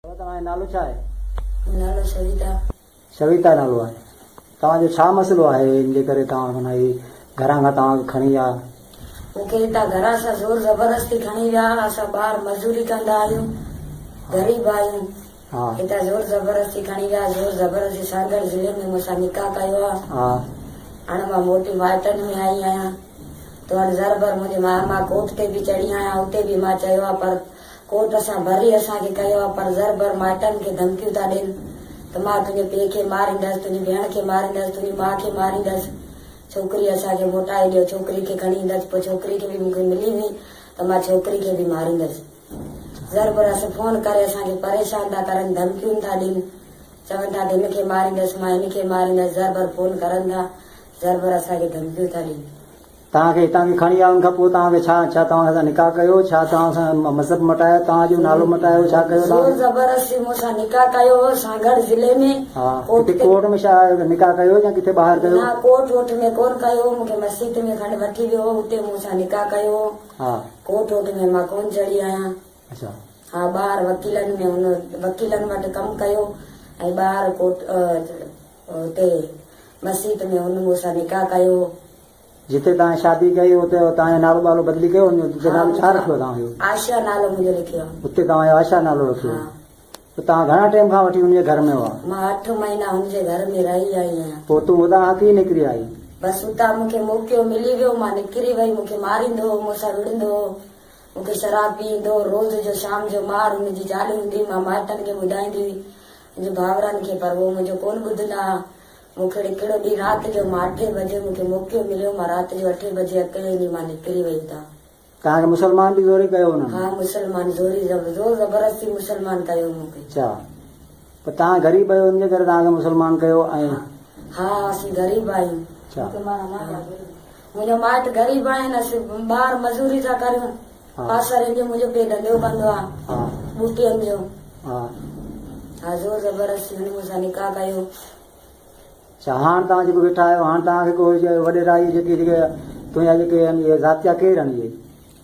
بابا توهان جو نالو ڇا آهي؟ نالو شويتا. شويتا نالو آهي. توهان جو ڇا مسئلو آهي ان جي ڪري توهان معنيٰ هي گهران کان توهان کي کڻي ويا؟ مون کي هتان گهران سان زور زبردستي کڻي ويا اسان ٻاهر مزوري ڪندا آهيون غريب آهيون هتان زور زبردستي کڻي ويا زور زبردستي سانگهڙ ضلعي ۾ مون سان نڪاح ڪيو آهي هاڻي مان موٽي مائٽن ۾ آئي آهيان تو هاڻي زربر منهنجي مان ڪورٽ تي به چڙهي آهيان اتي به مان چيو آهي پر ڪورٽ اسان بري اسان کي ڪيو آ پر زر بر مائٽن کي ڌمڪيون ٿا ڏين ته مان تنهنجي پيء کي ماريندس تنهنجي ڀيڻ کي ماريندس تنهنجي ماء کي ماريندس ڇوڪري اسان کي موٽائي ڏيو ڇوڪري کي کڻي ايندس پوء ڇوڪري کي به مون کي ملي وئي ته مان ڇوڪري کي به ماريندس زر بر اسان فون ڪري اسان کي پريشان ٿا ڪرن ڌمڪيون ٿا ڏين چون ٿا ته هن کي ماريندس مان هن کي ماريندس زر بر فون ڪرن ٿا زر بر اسان کي ڌمڪيون ٿا ڏين. توهان کي هتان کي کڻي آيا ان کان پوء توهان کي ڇا ڇا توهان سان نڪاح ڪيو ڇا توهان سان مذهب مٽايو توهان جو نالو مٽايو ڇا ڪيو توهان زور زبردستي مون سان نڪاح ڪيو هو سانگهڙ ضلعي ۾ ها ڪٿي ڪورٽ ۾ ڇا نڪاح ڪيو يا ڪٿي ٻاهر ڪيو نه ڪورٽ ووٽ ۾ ڪون ڪيو مون کي مسيت ۾ کڻي وٺي ويو هو اتي مون سان نڪاح ڪيو هو ها ڪورٽ ووٽ ۾ مان ڪون چڙهي آهيان اڇا ها ٻاهر وڪيلن ۾ هن وڪيلن وٽ ڪم ڪيو ۽ ٻاهر ڪورٽ اتي مسيت ۾ هن مون سان نڪاح ڪيو هو. جتي توهان شادي ڪئي اتي توهان جو نالو ٻالو بدلي ڪيو وڃو نالو ڇا رکيو توهان جو؟ آشا نالو منهنجو لکيو آهي. اتي توهان جو آشا نالو رکيو. ها. ته توهان گهڻا ٽيم کان وٺي هن جي گهر ۾ هئا؟ مان اٺ مهينا هن جي گهر ۾ رهي آئي آهيان. پوء تون اتان کان ڪيئن نڪري آئي؟ بس اتان مون کي موقعو ملي ويو مان نڪري وئي مون کي ماريندو هو مون سان وڙهندو هو مون کي شراب پيئندو هو روز جو شام جو مار هن جي چالو هوندي هئي مان مائٽن کي ٻڌائيندي هئي منهنجي ڀائرن کي پر اهو منهنجو ڪونه ٻڌندا ها مون کي هڪڙو ڏينهن رات جو مان اٺين بجي مون کي موقعو مليو مان رات جو اٺين بجي اڪيلي ڏينهن مان نڪري وئي اتان. توهان کي مسلمان به زوري ڪيو انهن؟ ها مسلمان زوري زور زبردستي مسلمان ڪيو مون کي. اڇا پر توهان غريب آهيو ان جي ڪري توهان کي مسلمان ڪيو ۽. ها اسين غريب آهيون. اڇا. منهنجا مائٽ غريب آهن اسين ٻاهر مزوري ٿا ڪريون پاسرين جو منهنجو پيء ڌنڌو ڪندو آهي ٻوٽين جو. ها زور زبردستي هن مون سان نڪاح ڪيو. اڇا هاڻ توهان جيڪو ويٺا آهيو هاڻ توهان کي ڪو وڏيرا اهي جيڪي جيڪي تنهنجا جيڪي آهن اهي ذات جا ڪير آهن اهي؟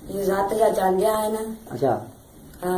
اهي ذات جا چانڊيا آهن. اڇا. ها.